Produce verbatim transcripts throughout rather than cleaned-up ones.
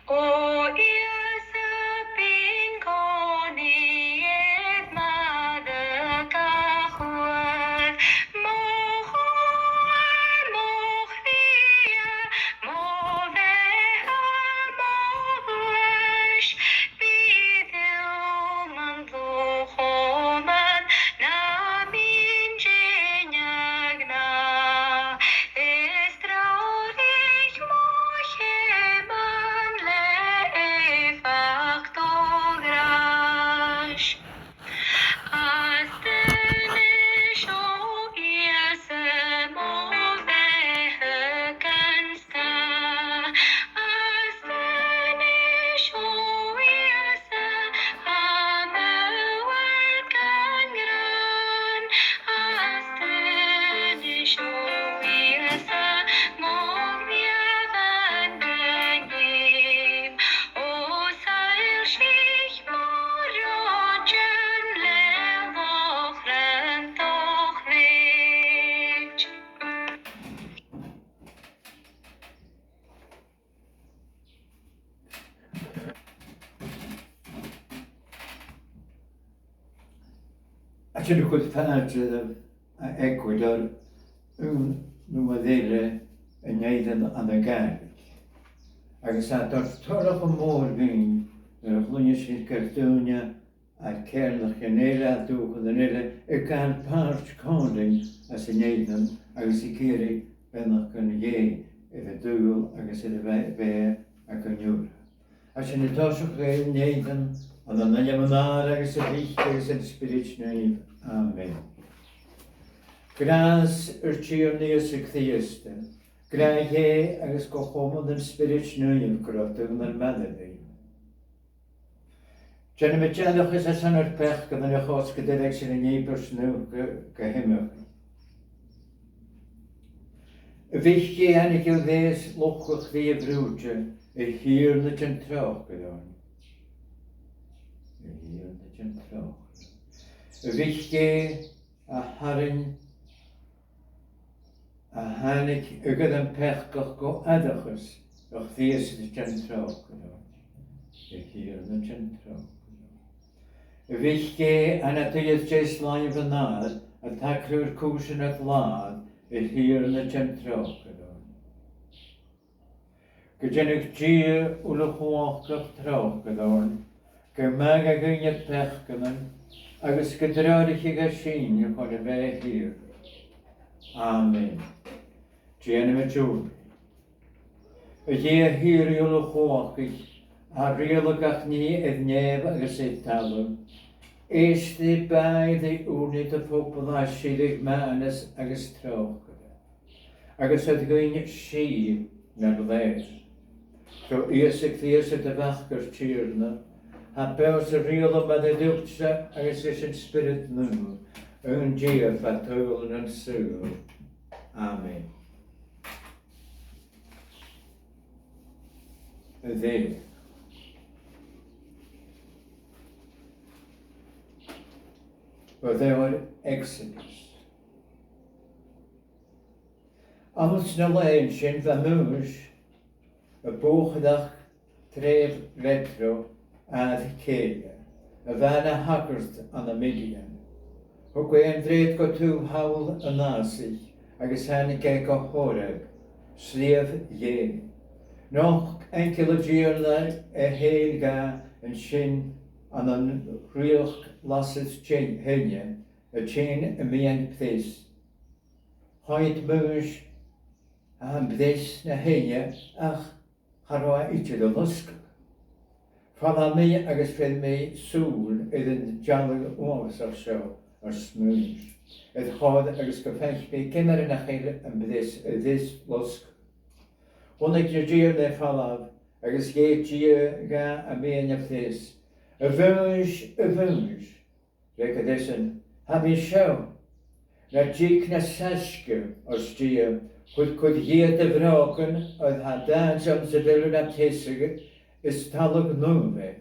O Ìosa, binn còmhnaidh air m' fhàidh gach uair, mo chomhair, mo chridhe, mo bheatha, mo dhuais, bidh thu mun luchd-comann nam inntinn a-ghnàth. Is treòraich mo cheumannan le èifeachd do ghrais. Astair a-nis, o Ìosa, mo bheatha gun stàth. Astair a-nis, o Ìosa, a mhàthair gun ghràin. Astair a-nis, o Ìosa, mo mheadhan gun eum. O soillsich mo ròinean le lòchran do chreid. Tha sinn a' cur fàilte air Ecuador, aon nua eile an Aifreann ann an Gàidhlig. Agus tha e a' toirt toileachas mòr dhuinn nuair a chluinneas sinn gur e daoine à ceàrnaghan eile, à dùthchannan eile, a' gabhail pàirt còmhla rinn anns an Aifreann agus ag iarraidh beannachd Dhè air an t-saoghal agus air a' bhe-, bheatha againn uile. Tha sinn a' tòiseachadh an Aifreann ann an ainm an Athar agus a' Mhic agus an Spioraid Naoimh. Amen. Gràs ar Tighearna Ìosa Crìosda, gràdh Dhè agus co-chomann an Spioraid Naoimh gu robh daonnan maille ribh. Dèanamaid aithreachas airson ar peacannan a chosg gun dearbh sinn an ìobairt naomh gu, gu h-iomchaidh. A Mhic Dhè, aithnichibh leigheas luchd a' chridhe bhrùite, a Thighearna, dèan tròcair oirnn. A Thighearna, dèan tròcair oirnn. A Mhic Dhè, a tharraing, a thàinig a ghairm pheacach gu aithreachas, a Chrìosda, dèan tròcair oirnn. A Thighearna, dèan tròcair oirnn. A Mhic Dhè, a tha nad shuidhe air deas làimh an Athar, a' tagradh ar cùisean nad làthair, a Thighearna, dèan tròcair oirnn. Gun dèanadh Dia uile-chumhachdach tròcair oirnn, gum mathadh e dhuinn ar peacannan, agus gun treòraicheadh e sinn chun a bheatha shìorraidh. Amen. Dèanamaid ùrnaigh. A Dhia shìorraidh uile-chumhachdaich, a tha a' riaghladh gach nì air nèamh agus air talamh, èist ri bàidh ùrnaigh do phobaill a tha a' sireadh maitheanas agus tròcair. Agus thoir dhuinn sìth nar lèir. Tro Ìosa Crìosda do Mhac, ar Tighearna, a tha beò 's a' riaghladh maille riutsa agus ris an Spiorad Naomh, aon Dia fad shaoghal nan saoghal. Amen. A Dhè. Bho leabhar Exodus. Anns na làithean sin bha Maois a' buachailleachd treubh Ietro, athair Cèile, a bha na shagart ann am Midian. Thug e an treud gu taobh thall an fhàsaich agus thàinig e gu Horeb, sliabh Dhè. Nochd aingeal an Tighearna a shèin dha an sin ann an rìoghachd lasair teine, teine a' meadhan-phreas. Choimhead Maois am preas na teine ach cha robh e idir a' losgadh. Falbh mi agus bheir mi sùil air an dealbh uabhasach seo, ars Maois, air chor agus gum faic mi ciamar a nach eil am preas a-rithist losgadh. Chunnaic an Tighearna e falbh agus dh'èigh Dia dha am meadhan a' phreas, "A Mhaois, a Mhaois." Fhreagair esan, "Tha mi seo." "Na tig nas fhaisge," ars Dia, "cuir, cuir dhìot do bhrògan, oir tha an t-àite anns a bheil thu nad sheasamh, is talamh naomh e."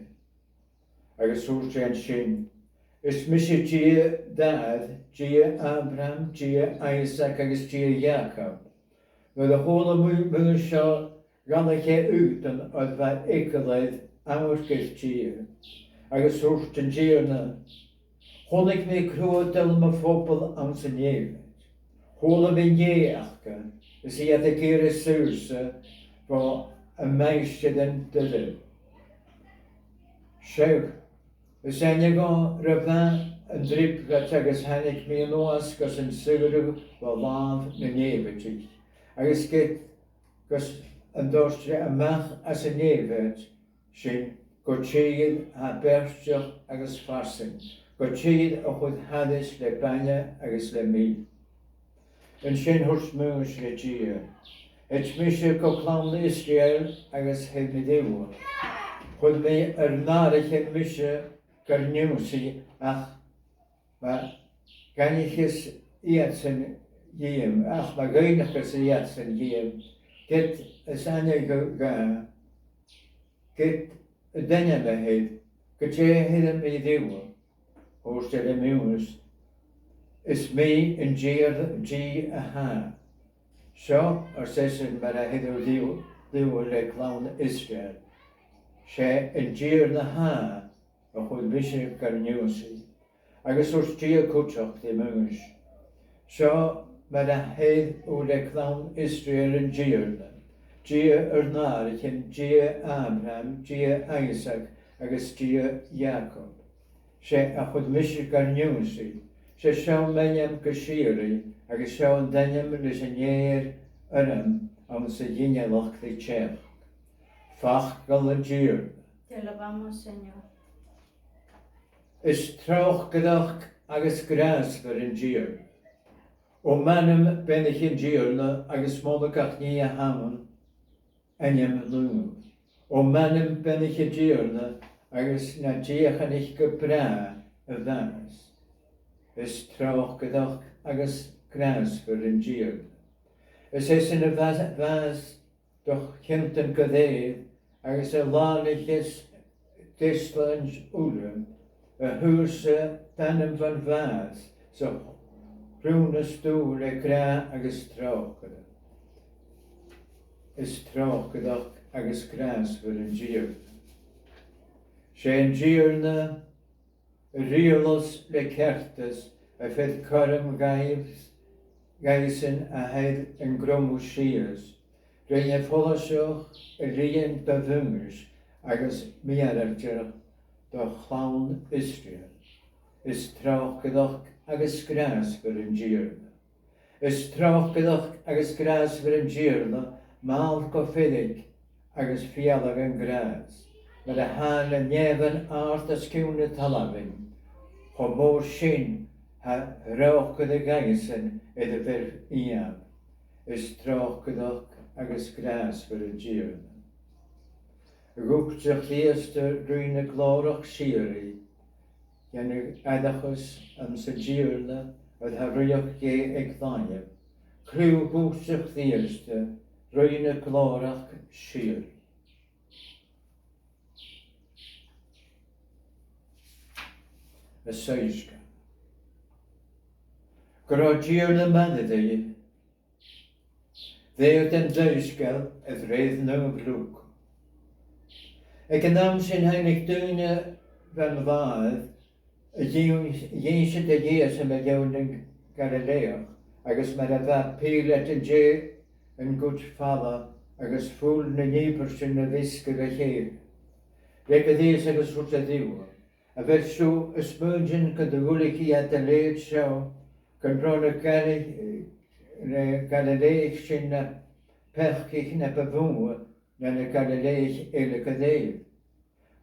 Agus thuirt e an sin, "Is mise Dia d' athar, Dia Abrahaim, Dia Isaac agus Dia Iàcoib." Nuair a chuala Mo-, Maois seo, Dh'fhalbh e aodann oir bha eagal air amharc air Dia, agus thuirt an Tighearna, Chunnaic mi cruaidh-dhealbh mo phobaill anns an Èipheit. Chuala mi an dèidh aca, is iad ag iarraidh saorsa bho mhaighstirean doirbh. Seadh, is aithne dhomh ro mhath an trioblaid agus thàinig mi a-nuas gus an saoradh bho làmh nan Èipheitich, agus ged gus an toirt e a-mach às an Èipheit, sin gu tìr a tha beartach agus farsaing, gu tìr a chuir thairis le bainne agus le mil. An sin thuirt Maois le Dia, Thèid mise gu clann Israeil agus their mi riutha. Chuir mi ar n-athraichean mise gar n-ionnsaigh, ach ma dh'aithnicheas iadsan dhìom, ach ma dh'aithnicheas iadsan dhìom, ged is aithne dhomh, ged an dèan mi their, gu dè theireadh mi riutha? Thuirt e ri Maois, Is mi an Dia, Dia a tha. Seo, ars esan, mar a their thu riutha, riutha le clann Israeil, 'S e an Tighearna a tha, a chuir mise gar n-ionnsaigh. Agus thuirt Dia cuideachd ri Maois, Seo mar a their thu le clann Israeil, an Tighearna, Dia ar n-athraichean, Dia Abrahaim, Dia Isaac agus Dia Iacoib, 's e a chuir mise gar n-ionnsaigh, 's e seo m' ainm gu sìorraidh, agus seo an t-ainm leis an èighear orm anns a' ghinealach ri teachd. Facal an Tighearna. Te alabamos, Señor. Is tròcaireach agus gràsmhor an Tighearna. O m' anam, beannaich an Tighearna, agus moladh gach nì a th' ann ainm naomh. O m' anam, beannaich an Tighearna, agus na dìochuimhnich gu bràth a mhaitheas. Is tròcaireach agus gràsmhor an Tighearna. Is esan a mhaitheas do chiontan gu lèir, agus a làmhaicheas deisealaichean uile, a shaorsa d' anam bhon bhàs, 's a chrùnas tu le gràdh agus tròcair. Is tròcaireach agus gràsmhor an Tighearna. 'S e an Tighearna a riaghlas le ceartas, a bheir cothrom dhaibh, dhaibhsan a tha air an greimeachadh sìos. Rinn e follaiseach a rian do Mhaois agus mìorbhaileachd do chlann Israeil. Is tròcaireach agus gràsmhor an Tighearna. Is tròcaireach agus gràsmhor an Tighearna, mall gu feirg agus fialaidh an gràs. Mar a tha na nèamhan àrd os cionn na talmhainn, cho mòr sin tha thròcair dhaibhsan air a bheir iad. Is tròcaireach agus gràsmhor an Tighearna. Dhùisg Crìosd, Rìgh na glòrach sìorraidh, dhèanadh aithreachas anns an Tighearna, oir tha rìoghachd Dhè aig làimh. Cliù dhùisg Crìosd, Rìgh na glòrach sìorraidh. An soisgeul. Gun robh an Tighearna maille ribh. Leughadh den t-soisgeul a rèir Naomh Lùcas. Aig an àm sin thàinig daoine bhon làr a dh'in-, dh'innse do Dhia-san mu dheidhinn nan Galilèach, agus mar a bha Pìleat an dèidh an cuid fala, agus fuil nan ìobairtean a mheasgadh ri chèile. Leig e a-rithist agus thuirt e riutha, A bheil sibh a' smaoineachadh gun do dh'fhuiling iad a leithid seo, gun robh na Galil-, na Galilèich sin na peacaich na bu mhotha na na Galilèich eile gu lèir?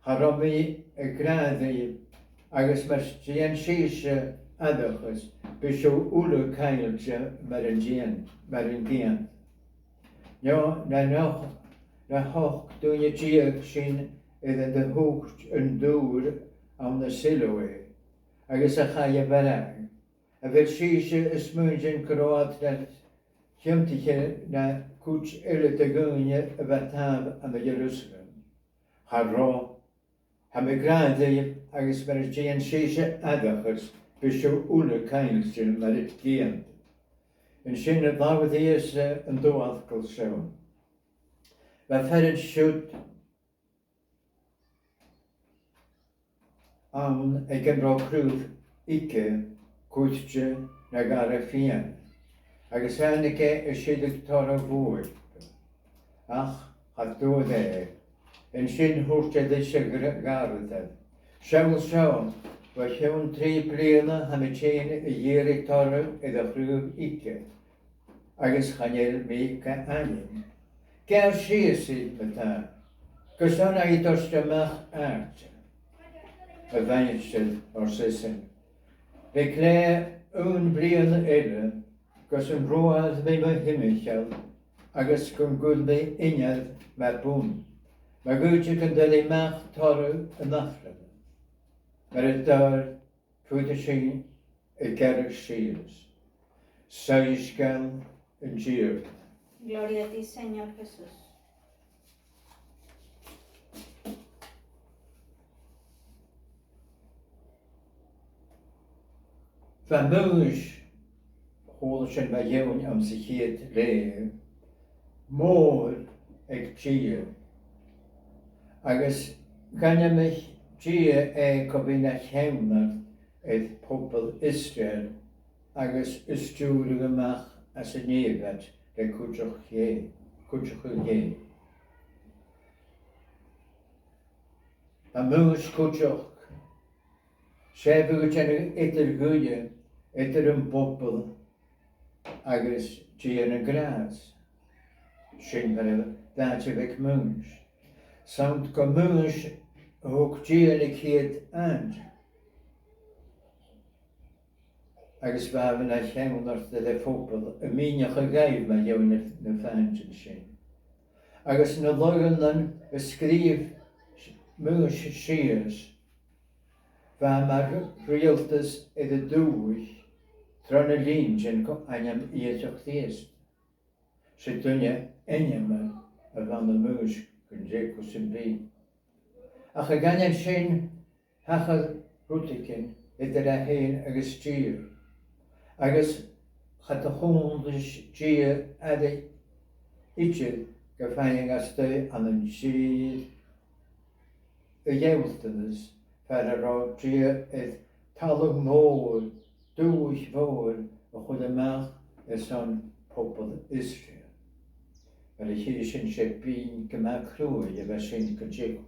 Cha robh mi ag ràdh ribh, agus mur dèan sibhse aithreachas, bidh sibh uile caillte mar an dèan, mar an ceudna. No, na, no, na h-ochd duine deug sin air an do thuit an dùil ann an Siloè, agus a chaidh a mharbhadh. A bheil sibhse a' smaoineachadh gun robh iad na chionta na cuid eile de dhaoine a bha a' tàmh ann an Ierusalem? Cha robh. Tha mi ag ràdh ribh, agus mur dèan sibhse aithreachas, bidh sibh uile caillte mar an ceudna. An sin labhair Ìosa an dà fhacal seo. Bha fear an siud ann aig an robh craobh aige cuirte na ghàrradh fìon, agus thàinig e a shireadh toradh bhuaipe. Ach cha d' fhuair e e. An sin thuirt e ris a' ghàrr-, ghàrradh, "Seall seo, bho chionn trì bliadhna tha mi a' tighinn a dh'iarraidh toradh air a' chraobh aige, agus chan eil mi ga fhaighinn. Geàrr sìos i, ma-thà, gus an aghaidh toirt a-mach àirde." "A mhaighstir," ars esan, "leig leatha aon bhliadhna eile gus an ruaig mi mo thimcheall agus gun cuir mi innear ma bhun, ma dh'fhaodte gun toir e a-mach toradh an ath-bhliadhna." Mar a thuirt, faodaidh sinn a ghearradh sìos. Soisgeul an Tighearna. Gloria a ti, Señor Jesús. Bha Maois, chuala sinn mu dheidhinn anns a' chiad leughadh, mòr aig Dia, agus dh'ainmich Dia e gu bhith na cheannard air poball Israel agus a stiùireadh a-mach às an Èipheit le cuideachadh Dhè, cuideachadh Dhè. Tha Maois cuideachd, 's e a bha a' dèanamh eadar-ghuidhe eadar am poball agus Dia nan gràs. Sin mar a bha àite aig Maois. 'S ann gu Maois a thug Dia na ciad àithne. Agus bha e na cheannard air a' phoball a' mìneachadh dhaibh mu dheidhinn na, na fàintean sin. Agus na laghannan a sgrìobh Maois sìos, bha e mar riaghaltas air an dùthaich tro na linntean gu ainm Ìosa Crìosd. 'S e duine ainmeil a bh' ann am Maois gun teagamh sam bith. Ach a dh'aindeoin sin, thachair rudeigin eadar e fhèin agus Dia, agus cha do chunnt Dia aire idir gum faigheadh e a-staigh ann an tìr a ghealltanas, far an robh Dia air talamh mòr, dùthaich mhòr a chur a-mach airson poball Israel. Mar a chì sinn, 's e binn gu math cruaidh a bha sin gun teagamh.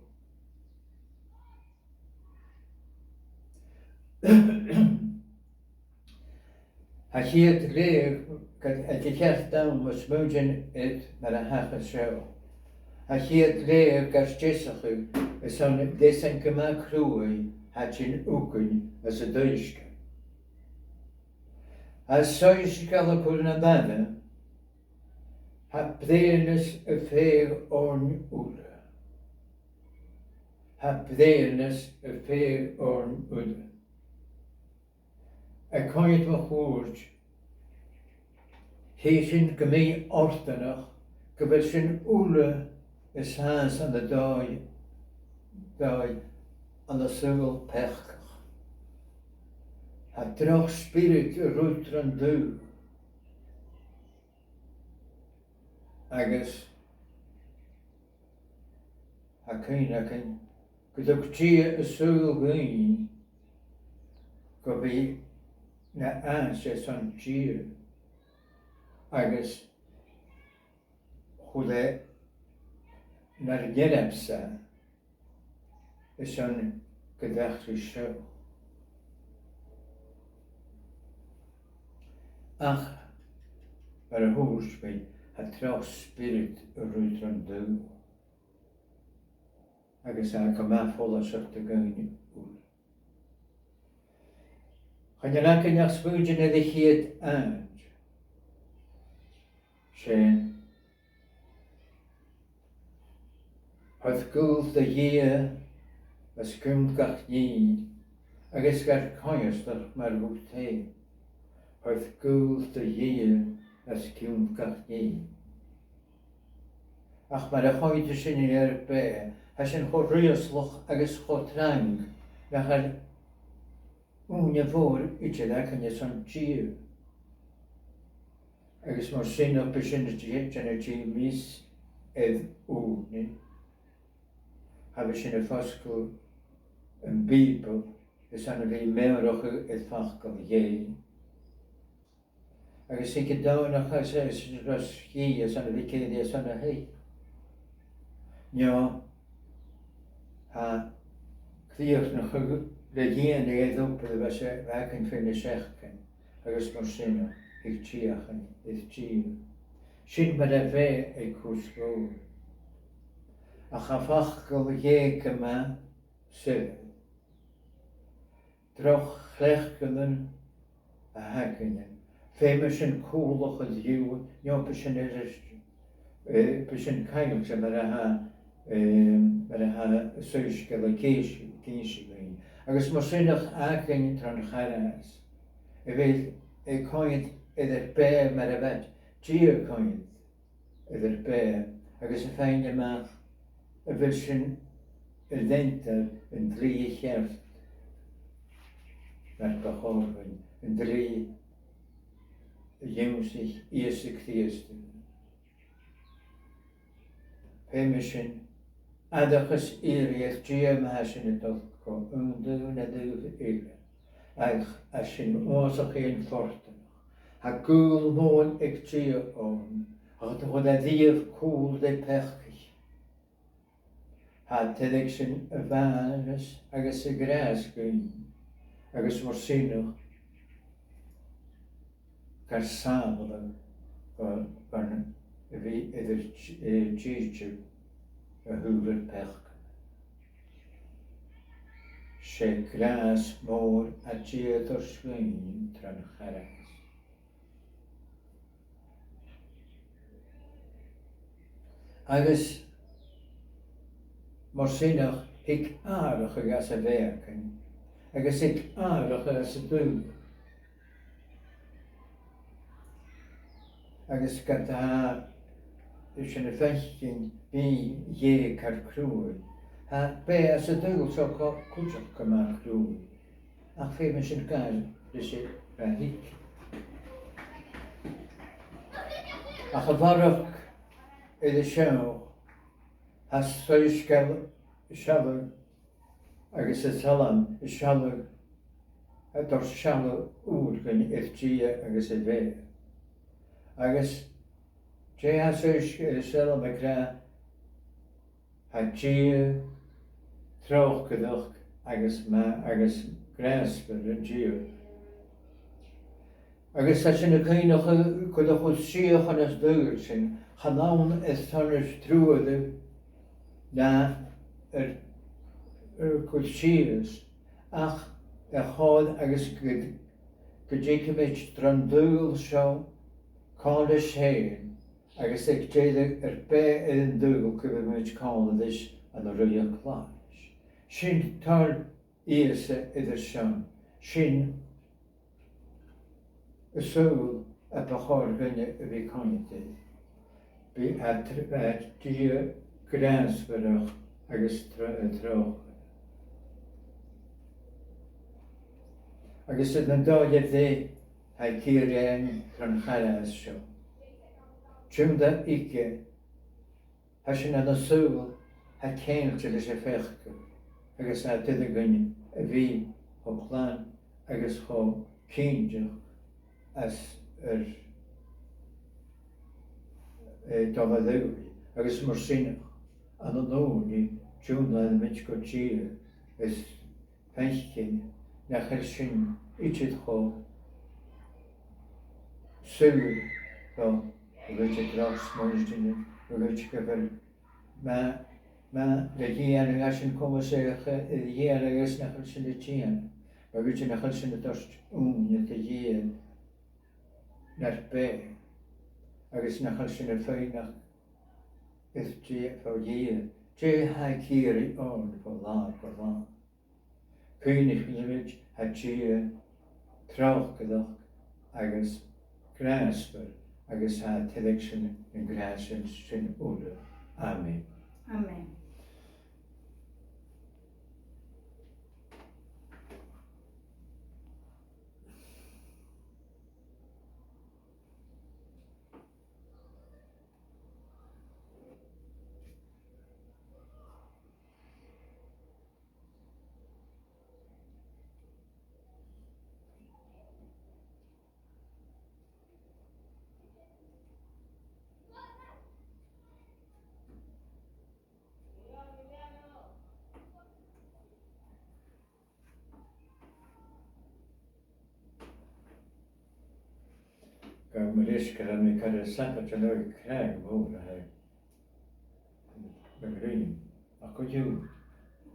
Tha a' chiad leughadh aig a' cheart àm, a' smaoineachadh air mar a thachair seo. Tha a' chiad leughadh gar deasachadh airson leasan gu math cruaidh a tha tighinn thugainn às an t-soisgeul. Tha soisgeul a' cur nam aire, tha breitheanas a' feitheamh oirnn uile. Tha breitheanas a' feitheamh oirnn uile. A' coimhead mun cuairt, chì sinn gu mì-fhortanach gu bheil sinn uile a' seasamh ann an dòigh, dòigh ann an saoghal peacach. Tha droch spiorad a' ruith tron t-saoghal. Agus tha cuimhne againn gun tug Dia an saoghal dhuinn gu bhith na àite airson Dia, agus chuir e nar n-earbsa airson gun deach ri seo. Ach, mar a thuirt mi, tha droch spiorad a' ruith tron t-saoghal, agus tha e gu math follaiseach do dhaoine uile. Chan eil againn ach smaoineachadh air a' chiad àit. Sin, thoir gaol do Dhia os cionn gach nì, agus dha coimhearsnach mar dhut fhèin. Thoir gaol do Dhia os cionn gach nì. Ach mar a choimheadas sinn air beatha, tha sinn cho riaslach agus cho trang nach eil ùine mhòr idir againn airson Dia. Agus mar sin, bidh sinn a' dèanamh dìmeas air ùrnaigh, cha bhi sinn a' fosgladh am Bìoball, is ann a bhith meòrachadh air facal Dhè. Agus thig an doimhneachd às, às, às a' chidhe, is ann a bhith ag èirigh às an taigh. No, tha crìochnachadh le dhèanamh air obair a bha seo, a bh' againn fad na seachdain, agus mar sin, thig deuchainn air Dia. Sin mar a bha e aig cus mhòr. Ach tha facal Dhè gu math soilleir. Droch chleachdanan a th' againne. Feumaidh sinn cùmhnachadh riutha, no bidh sinn air, eh, bidh sinn caillte mar a tha, eh, mar a tha an soisgeul ag innse, ag innse dhuinn. Agus mar sin, tha againn tron char às, a bheil e a' coimhead air ar beatha mar a bha Dia a' coimhead air ar beatha, agus a' faighinn a-mach a bheil sinn a' leantainn an dlì cheart, mar bu chòir dhuinn, an dlì a dh'ionnsaich Ìosa Crìosd. Feumaidh sinn aithreachas iarraidh air Dia ma tha sinn a' dol gu aon dùthaich no dùthaich eile. Ach, tha sinn uabhasach fhèin fortanach. Tha gaol mòr aig Dia oirnn, ach tha e a' toirt dhuinn cùl de pheacaich. Tha e a' toirt dhuinn a mhàileid agus a ghràs dhuinn, agus mar sin, gar sàbhaladh gu, gun a bhith air ar t-, eh, tìde a thaobh ar peacannan. 'S e gràs mòr a tha Dia a' toirt dhuinn tron char às. Agus mar sin, thig atharrachadh às a' bheachd againn, agus thig atharrachadh às an t-saoghal. Agus ged a tha sinn a' faicinn bith Dhè car cruaidh, tha beatha san t-saoghal seo co-, cuideachd gu math cruaidh. Ach feumaidh sinn gabhail ris a' bheatha. Ach a bharrachd air a seo, tha an soisgeul a' sealg agus an t-Salm a' sealg, a' toirt sealladh ùr dhuinn air Dia agus a bheatha. Agus dè tha an sois-, an Salm ag ràdh? Tha Dia tròcaireach agus ma-, agus gràsmhor an Dia. Agus tha sinn a' cuimhneachadh gu, gu, gu sìos chun an t-saoghail sin, chan ann air son ar truaire no ar, ar cur sìos, ach air chor agus gu, gun tigeamaid tron t-saoghal seo còmhla ris fhèin, agus aig deireadh ar beatha air an t-saoghal gum biodh sinn còmhla ris ann an rìoghachd ghlais. Sin toil Ìosa air ar son. Sin an saoghal a bu chòir dhuinne a bhith a' coimhead air. Bidh e tr-, e Dia gràsmhor agus tro-, tròcaireach. Agus air an dòigh a bh' aige, tha e ag iarraidh tron char às seo. Tionndaidh aige, tha sinn ann an saoghal a tha ceangailte ris a' pheacadh, agus tha e a' toirt dhuinn a bhith cho glan agus cho cinnteach às ar, eh, dol a dh'fhaodadh. Agus mar sin, ann an ùrnaigh, tionndaidh sinn gu Dia is faicinn nach eil sinn idir cho saor bho a' chuid as droch smaointean, a' chuid gu bheil math, math ri dhèanamh, tha sinn comasach a dhèanamh agus nach eil sinn a' dèanamh, a' chuid nach eil sinn a' toirt ùine do Dhia nar beatha, agus nach eil sinn a' faighneachd air Dia, bho Dhia, dè tha e ag iarraidh oirnn bho là gu là. Cuimhnichidh sinn, tha Dia tròcaireach agus gràsmhor, agus tha e a' toirt dhuinn an gràs sin uile. Amen. Amen. Mar eisimpleir, tha mi a' cur an sabaid an aghaidh cnag mòr a tha na grinn. Ach co-dhiù,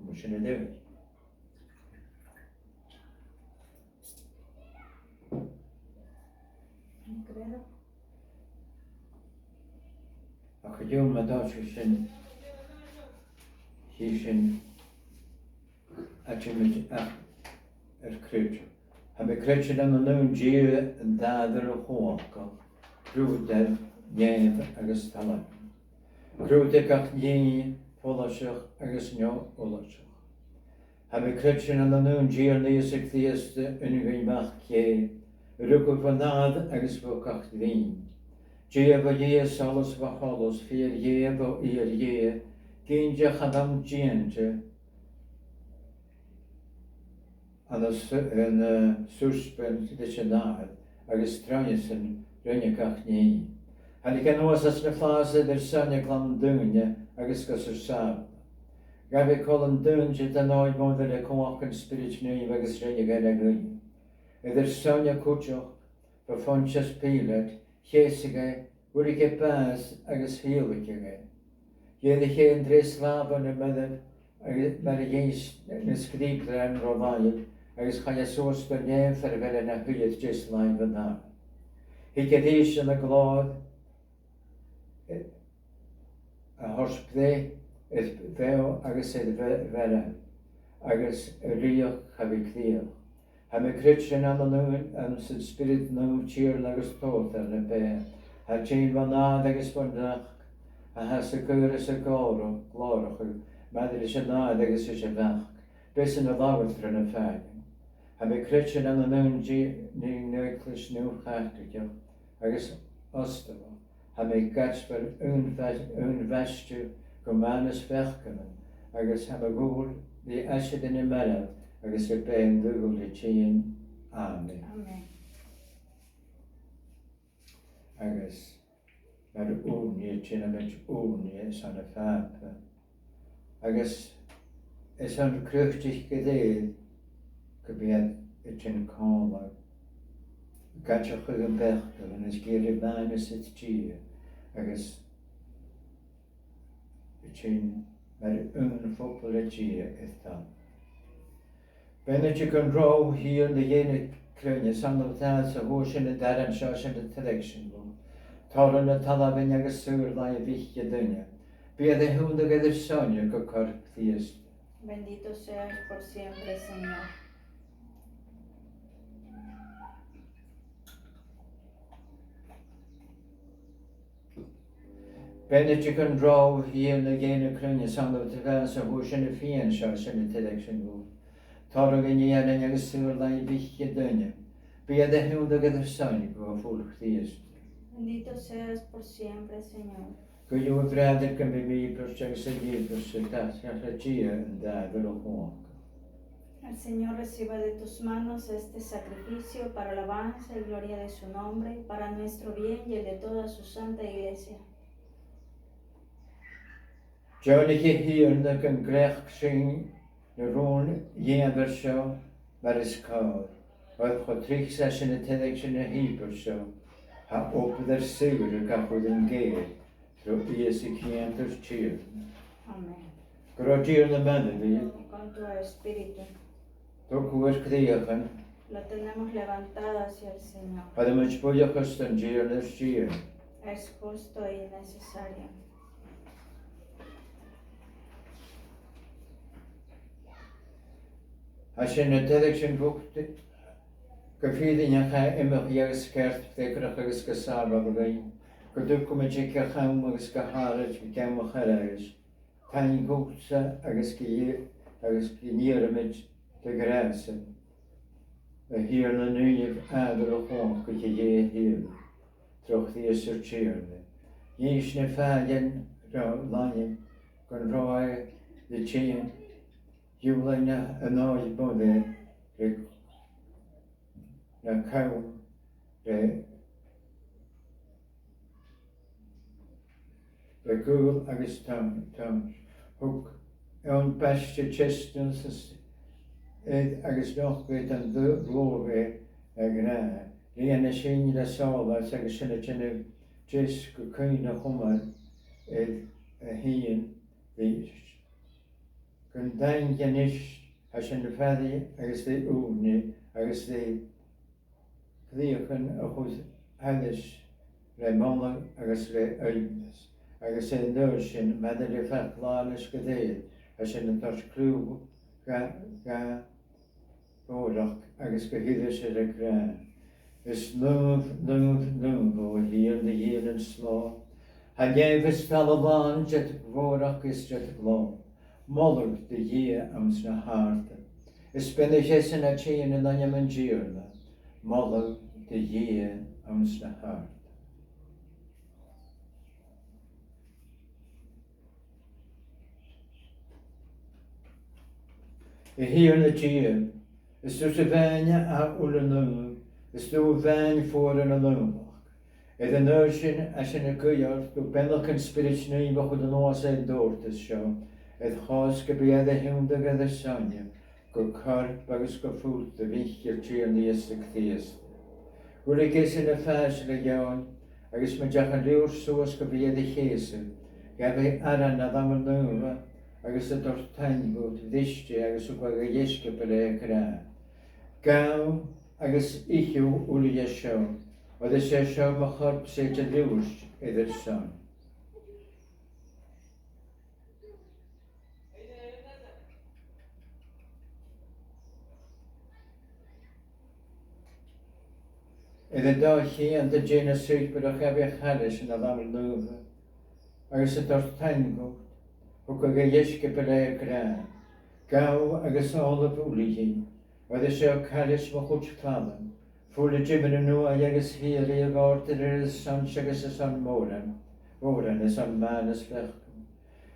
mar sin a dh'fhaodadh. Ach co-dhiù, ma tha sinn, chì sinn, a' tighinn ach air creideamh. Tha mi a' creidsinn ann an aon Dia, an t-Athair uile-chumhachdach, Creutair nèimh agus talmhainn. Creutair gach nì follaiseach agus neo-fhollaiseach. Tha mi a' creidsinn ann an aon Tighearna Ìosa Crìosda, aon-ghin Mhac Dhè, a rugadh bhon Athair agus bho gach linn. Dia bho Dhia, solas bho sholas, fìor Dhia bho fhìor Dhia, ginte chan ann dèante, ann an su-, ann an, eh, susbaint leis an Athair, agus troimhe-san rinneadh gach nì. Thàinig e a-nuas às na flaitheas air ar son-ne, a' glanadh daoine, agus gus ar sàbhaladh. Ghabh e colainn daoine don Òigh Moire le cumhachd an Spioraid Naoimh agus rinneadh e na dhuine. Air ar son-ne cuideachd, bho Phontius Pilat, cheusadh e, dh'fhuirich e bàs agus thìodhlaiceadh e. Dh'èirich e an treas là bho na mairbh, agus mar a dh'innis na sgriobtairean ro làimh, agus chaidh e suas do nèamh far a bheil e na shuidhe air deas làimh an Athar. Thig e a-rithist ann an glòir, eh, a thoirt breith air beò agus air bhe-, bheathach, agus a rìoghachd cha bhi crìoch. Tha mi a' creidsinn ann an, ann san Spiorad Naomh, Tighearna agus Tabhartair na beatha, a tha tighinn bhon Athair agus bhon Mhac, a tha sa chaoir is a' glòir-, glòireachadh, maille ris an Athair agus ris a' Mhac, b' esan a labhair tro na fàidhean. Tha mi a' creidsinn ann an aon Dia, an aon Eaglais Naomh Chaitligeach, agus ostalach. Tha mi ag aideachadh aon bhai-, aon bhaisteadh gu mathanas pheacannan, agus tha mi a' gabhail ri aiseirigh nam marbh agus ri beatha an t-saoghail ri tighinn. Amen. Amen. Agus mar ùrnaigh, dèanamaid ùrnaigh airson na Pàpa. Agus airson croitearan gu lèir gum bi iad a' tighinn còmhla, ag aideachadh am peacaidhean is ag iarraidh mathanas air Dia, agus a' tighinn mar aon phoball le Dia air talamh. Beannaichte gun robh thu, a Thighearna, Dhè na cruinne, 's ann bho do Athair-sa a fhuair sinn an t-aran seo, sinn a' tairgsinn dhut. Toradh na talmhainn agus saothair làimh mhic an duine. Bi iad a' tionndadh air ar son-ne gu corp Chrìosd. Bendito seas por siempre, Señor. Beannaichte gun robh thu, a Thighearna, Dhè na cruinne, 's ann bho do Athair-sa a fhuair sinn am fìon seo, sinn a' tairgsinn dhut. Toradh an fhìonain agus saothair làimh mhic an duine. Bi iad a' tionndadh air ar son-ne gu fuil Chrìosd. Bendito seas por siempre, Señor. Guidhibh, a bhràithrean, gum bi m' ìobairt agus ur n-ìobairt gach, gach le Dia an t-Athair uile-chumhachdach. El Señor reciba de tus manos este sacrificio para alabanza y gloria de su nombre, para nuestro bien y el de toda su santa iglesia. Deònaich, a Thighearna, gun gleidh sinn na rùin dhìomhair seo mar is còir, oir cho tric 's a tha sinn a' tairgsinn na h-ìobairt seo, tha obair ar saothair air gach uile an cèill, tro Ìosa Crìosd ar Tighearna. Amén. Gun robh an Tighearna maille ribh. Con tu espíritu. Togaibh ur cridheachan. Lo tenemos levantado hacia el Señor. Thoiribh buidheachas don Tighearna ar Dia. Es justo y necesario. Tha sinn a' tairgsinn dhut gu fìrinneach, a tha iomchaidh agus ceart, freagarrach agus gu sàbhaladh dhuinn, gun tugamaid aig gach àm agus gu h-àraid aig àm a' Charghais, taing dhutsa agus gun, agus gun iarramaid do ghràsan, a Thighearna naoimh, Athair uile-chumhachdaich, a Dhè a Thighearna, tro Chrìosd ar Tighearna. Dh'innis na fàidhean ro làimh gun robh e ri tighinn, ghiùlain an Òigh Moire ri na call, ri, ri gaol agus tom-, tomhais. Thug eòin baiste teisteanas air agus nochd e don dlùth-, dlùth-, e, ag ràdh, Lìon sinn le sòlas agus sinn a' dèanamh deas gu cuimhneachadh uile air a thighinn a-rithist. Gun taing a-nis, tha sinn a' faireachdainn agus a' faighinn agus a' cleachdadh a' chuid thairis le moladh agus le aoibhneas, agus an uair sin, mura faigh sinn làn is gu lèir, tha sinn a' toirt cliù dha, dha gòrach agus gu h-ìosal ag ràdh: Is naomh, naomh, naomh, o Thighearna Dhia nan slògh, tha nèamh is talamh làn ded gòrach is ded ghlòir. Moladh do Dhia anns na h-àrdaibh, is beannaichte esan a tha tighinn an ainm an Tighearna. Moladh do Dhia anns na h-àrdaibh. A Thighearna Dhia, is tusa a-mhàin a tha uile naomh, is tu a-mhàin fuaran na naomhachd. Air an adhbhar sin, tha sinn a' guidhe ort gum beannaicheadh an Spiorad Naomh a h-uile duine a tha san tabhartas seo, air chor 's gum bi iad a' tionndadh air ar son-ne gu corp agus gu fuil do Mhic-sa, ar Tighearna Ìosa Crìosd. Thug esan am fàs le dheòin, agus mun deach an liubhairt suas gu bhith air a cheusadh, ghabh e aran na làmhan naomha, agus a' toirt taing dhut, bhris e e agus thug e dha dheisciobail e ag ràdh: Gabhaibh agus ithibh uile dheth seo, oir is e seo mo chorp-sa a tha air a liubhairt air ur son. Air an dòigh cheudna, an dèidh na suipearach, ghabh e a' chailis na làmhan naomha, agus a' toirt taing dhut, thug e dha dheisciobail e ag ràdh: Gabhaibh agus òlaibh uile dhith, oir is e seo cailis mo chuid fala, fuil an tiomnaidh nuaidh agus shìorraidh, a dhòirtear air ur son-se agus air son mòran, mòran air son màthanas pheacaidhean.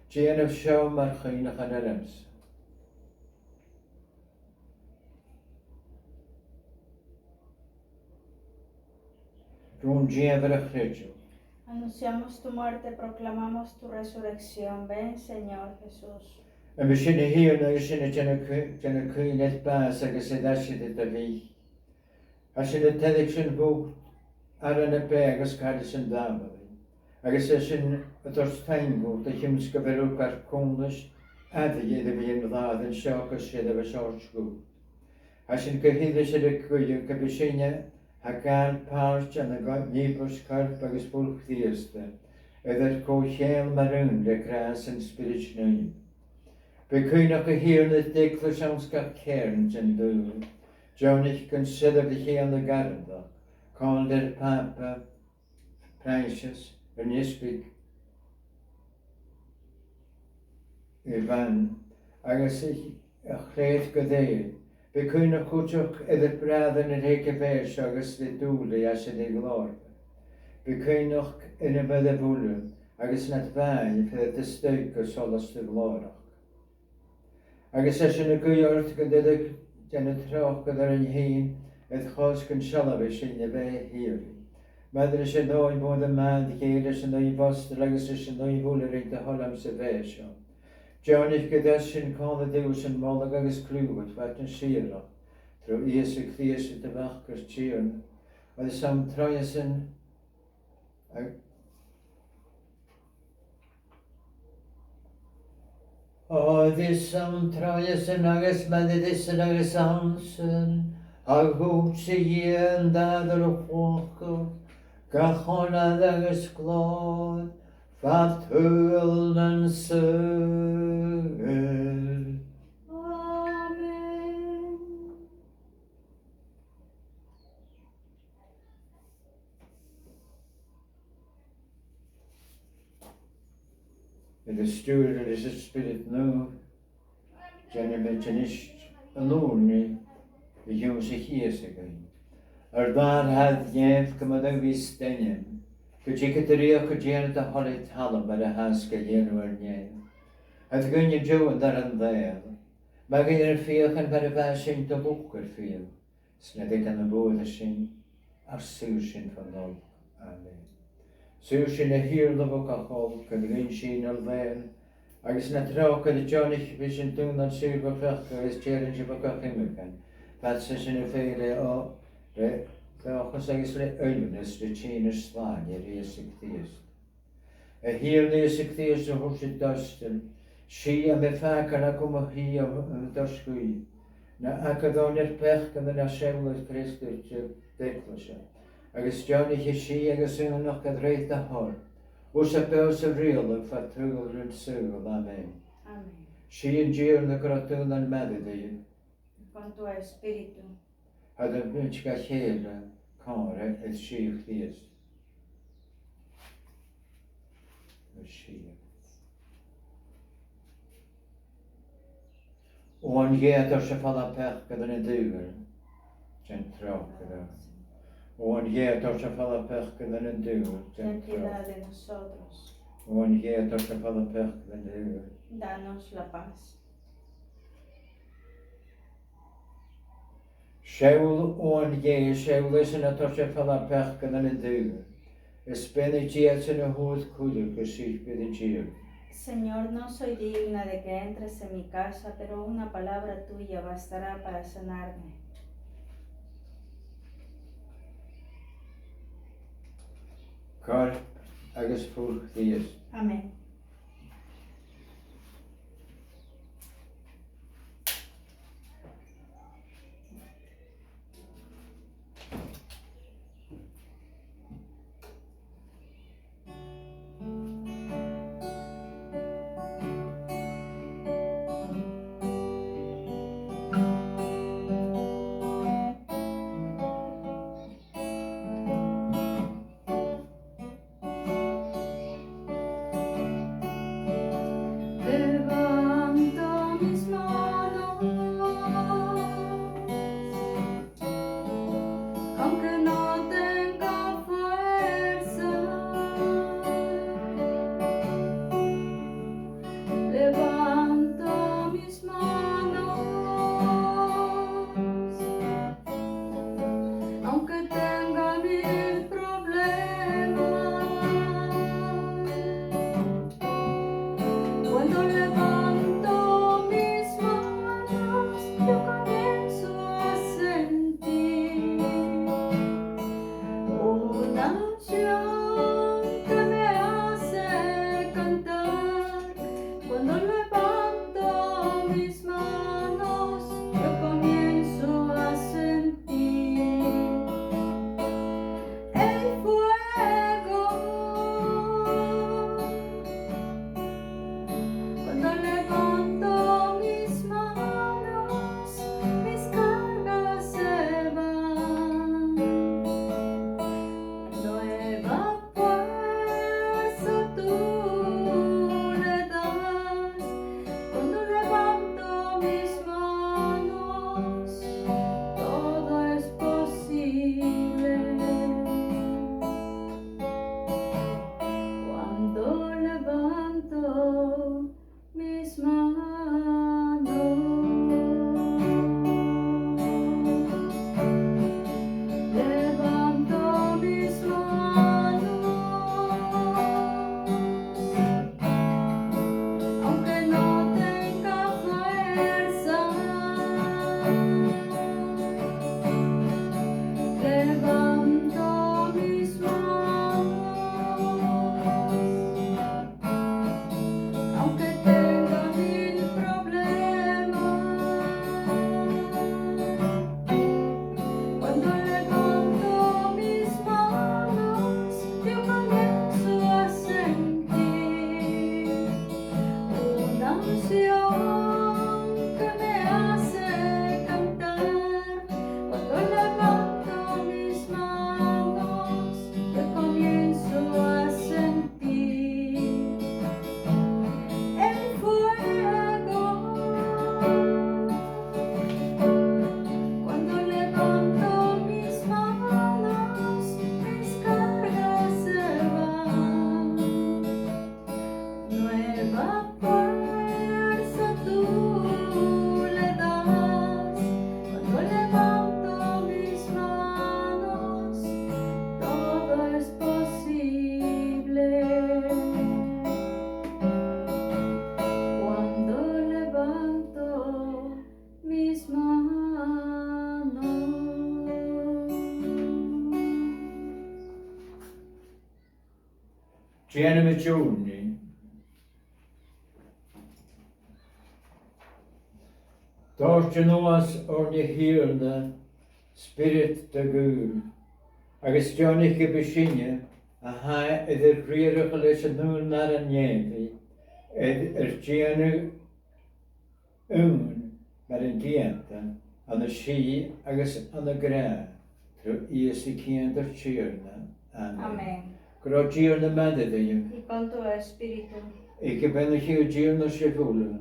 Dèanaibh seo mar chuimhneachan ormsa. Rùn-dìomhair a' chreidimh. Anunciamos tu muerte, proclamamos tu resurrección. Ven, Señor Jesús. Uime sin, a Thighearna, tha sinn a' dèanamh cui-, dèanamh cuimhne air bàs agus air aiseirigh do Mhic. Tha sinn a' tairgsinn dhut aran na beatha agus cailis an t-sàbhalaidh, agus tha sinn a' toirt taing dhut a chionn 's gu bheil thu gar cunntais, air a bhith an làthair an seo gus seirbheis a thoirt dhut. Tha sinn gu h-ìosal a' guidhe gum bi sinne a tha a' gabhail pàirt ann an co-, ìobairt corp agus fuil Chrìosda, air ar co-cheangal mar aon le gràs an Spioraid Naoimh. Bi cuimhneach, a Thighearna, air d' eaglais anns gach ceàrn den t-saoghal. Deònaich gun soirbhich i ann an garandach, còmhla ri ar Pàpa Francis, ar n-Easbaig Ivan, agus a, a' chlèir gu lèir. Bi cuimhneach cuideachd air ar bràithrean a tha aig a' bheatha seo agus ri dùil ri aiseirigh ghlòrmhor. Bi cuimhneach air a' mhairbh uile agus nad bhàidhean far an do stad iad gu solas do ghlòrachd. Agus tha sinn a' guidhe ort gun dèan thu, dèan thu tròcair oirnn fhìn, air chor 's gun sealbhaich sinn a' bheatha shìorraidh. Maille ris an Òigh Mhòr, am Màthair Dhè, leis an Naomh Abstol agus leis an Naomh uile rinn do thoil anns a' bheatha seo. Deònaich gun toir sinn còmhla riutha-san moladh agus cliù dhut fad na sìorraidheachd, tro Ìosa Crìosd do Mhac, ar Tighearna, agus ann troimhe-san, ag-, oir is ann troimhe-san agus maille ris-san agus annsan, a tha thusa, a Dhia, an t-Athair uile-chumhachdach, gach onair agus glòir, fad shaoghal nan saoghal. Amen. Air an Stiùireadh leis an Spiorad Naomh, dèanamaid a-nis an ùrnaigh a dh'ionnsaich Ìosa dhuinn. Ar n-Athair a tha air nèamh, gum bunaithe bhith d' ainm, gun tigeadh do rìoghachd, gun dèanar do thoil air talamh mar a thathas ga dhèanamh air nèamh. Thoir dhuinn an-diugh ar n-aran làitheil. Maith dhuinn ar fiachan mar a mhaitheas sinne do luchd ar fiach. 'S na leig ann am buaireadh sinn, ach saor sinn bhon olc. Amen. Saor sinn, a Thighearna, bho gach olc, gun ghrunn sinn ar làithean, agus na tròcair a deònaich, bheir sinn d' ùrnaigh saor bho pheacadh agus tèarainn sinn bho gach imcheist, fhad 's a tha sinn a' feitheamh ri o-, ri Dòchas agus le aoibhneas ri tighinn ar Slànaighear Ìosa Crìosd. A Thighearna Ìosa Crìosd, a thuirt rid abstoil, sìth tha mi a' fàgail agaibh, mo shìth tha mi a' toirt dhuibh. Na amhairc air ar peacannan ach seall air creutair d' eaglaise, agus deònaich sìth agus aonachd a rèir do thoil, thusa a tha beò 's a' riaghladh fad shaoghal nan saoghal. Amen. Amen. Sìth an Tighearna gu robh daonnan maille ribh. Con tu espíritu. Thoir am beannachd dha chèile, comharra air sìth Chrìosd. Air sìth. Uain Dhè a tha a' toirt air falbh peacannan an t-saoghail, dèan tròcair oirnn. Uain Dhè a tha a' toirt air falbh peacannan an t-saoghail, dèan tròcair oirnn. Ten piedad de nosotros. Uain Dhè a tha a' toirt air falbh peacannan an t-saoghail. Danos la paz. Seall Uan Dhè, seall esan a tha a' toirt air falbh peacannan an t-saoghail. Is beannaichte iadsan a fhuair cuireadh gu suipear an Tighearna. Señor, no soy digna de que entres en mi casa, pero una palabra tuya bastará para sanarme. Corp agus fuil Chrìosd. Amen. Levanto mis manos, aunque no tenga fuerza. Levanto mis manos, aunque tenga mil problemas. Cuando levanto mis manos, yo comienzo a sentir una unción que me hace cantar. Cuando levanto mis manos, yo comienzo a sentir el fuego. Cuando levanto mis manos, mis cargas se van. Nueva fuerza tú le das. Cuando levanto mis manos, todo es posible. Cuando levanto mis manos, levanto mis manos, aunque no tenga fuerza, levanto mis manos. Aunque tenga mil problemas, cuando levanto mis manos, yo comienzo a sentir una unción que me hace cantar. Cuando levanto mis manos, yo comienzo a sentir el fuego. Cuando levanto mis manos, mis cargas se van. Nueva fuerza tú le das. Cuando levanto mis manos, todo es posible. Cuando levanto mis manos. Dèanamaid ùrnaigh. Dòirt a-nuas oirnn, a Thighearna, spiorad do dhaoine, agus deònaich gum bi sinne, a tha air ar riarachadh leis an aon aran nèamhaidh, air ar dèanamh aon mar an ceudna, ann an sìth agus ann an gràdh, tro Ìosa Crìosd ar Tighearna. Amen. Amen. Gun robh an Tighearna maille ribh. Y con tu espíritu. Ith gu beannaicheadh an Tighearna sibh uile,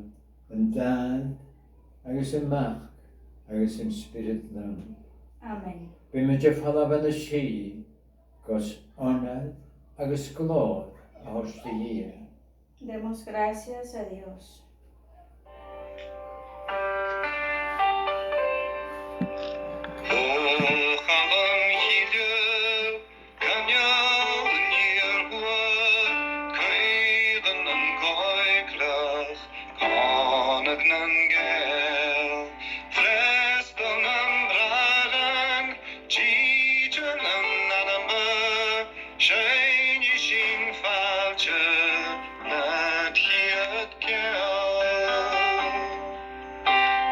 an t-Athair agus am Mac agus an Spiorad Naomh. Amen. Bithibh a' falbh ann an sìth, gus onair agus glòir a thoirt do Dhia. Demos gracias a Dios. Tìde nan anama, seinnidh sinn fàilte nad chiad gheal.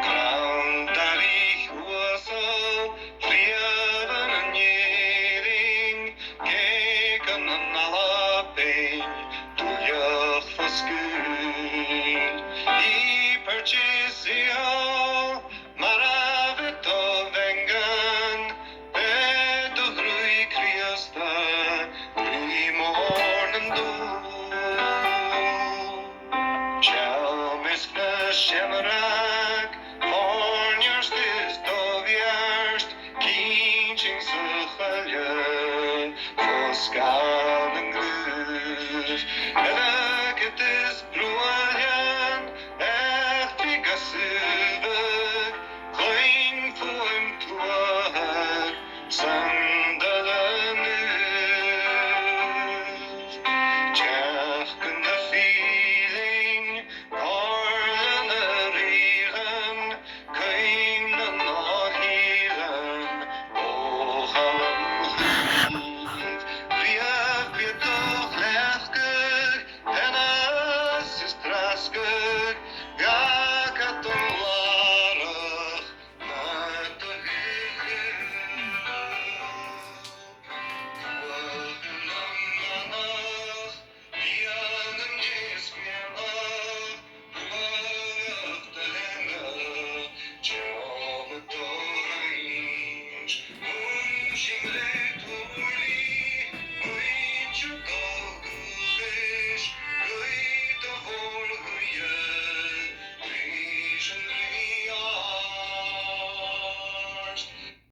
Crann dà rìgh uasal, riaghladh nan Èirinn, geugan nan Albainn, duilleach fo sgaoil. Ìobairt Israel, mar a bhiodh do mheangan, bheir do dhruim Chrìosda, ruith mòr nan dùl. Seall measg na seanairean,